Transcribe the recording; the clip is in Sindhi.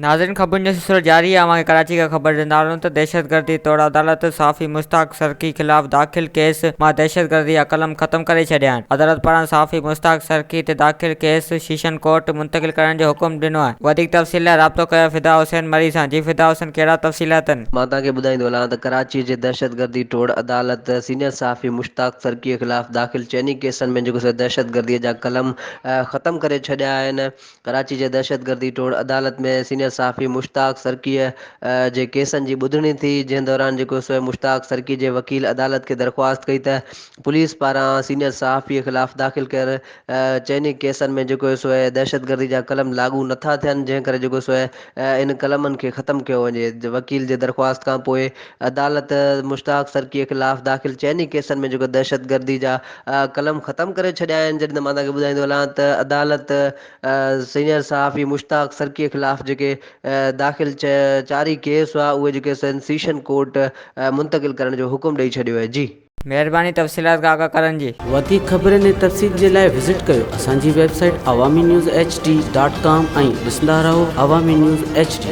ناظرين خبرن جو سلسلو جاري آهي اوهان کي ڪراچي کان خبر ڏيندا هلون ته دهشتگردي توڙ عدالت صحافي مشتاق سرڪي خلاف داخل ڪيس مان دهشتگردي جا قلم ختم ڪري ڇڏيا آهن عدالت پاران صحافي مشتاق سرڪي تي داخل ڪيس سيشن ڪورٽ منتقل ڪرڻ جو حڪم ڏنو آهي وڌيڪ تفصيل لاء رابطو ڪيو فدا حسين مري سان جي فدا حسين ڪهڙا تفصيلات آهن. مان توهان کي ٻڌائيندو هلان ته ڪراچي جي دهشتگردي ٽوڙ عدالت سينيئر صحافي مشتاق سرڪي خلاف داخل چئني ڪيسن ۾ جيڪو سو دهشتگردي جا قلم ختم ڪري ڇڏيا آهن. ڪراچي جي دهشتگردي ٽوڙ عدالت ۾ سينيئر صحافي مشتاق سرڪيء جي ڪيسن جي ٻڌڻي ٿي، جنهن دوران جيڪو سو مشتاق سرڪي جي وڪيل عدالت کي درخواست ڪئي ته پوليس پاران سينيئر صحافي خلاف داخل ڪيل چئني ڪيسن ۾ جيڪو سو دهشتگردي جا قلم لاڳو نٿا ٿين، جنهن ڪري جيڪو سو ان قلمن کي ختم ڪيو وڃي. وڪيل جي درخواست کانپوء عدالت مشتاق سرڪيء خلاف داخل چئني ڪيسن ۾ جيڪو دهشتگردي جا قلم ختم ڪري ڇڏيا آهن جڏهن ته مان توهان کي ٻڌائيندو هلان ته عدالت سينيئر صحافي مشتاق سرڪي خلاف جيڪي داخل چارئي ڪيس هئا اهي جيڪي سن سيشن ڪورٽ منتقل ڪرڻ جو حڪم ڏئي ڇڏيو آهي جي. مهرباني تفصيلات کان آگاهه ڪرڻ جي. وڌيڪ خبرن ۽ تفصيل جي لاء وزٽ ڪيو اسان جي website Awami news H D dot com ۽ ڏسندا رهو عوامي نيوز ايڇ ڊي.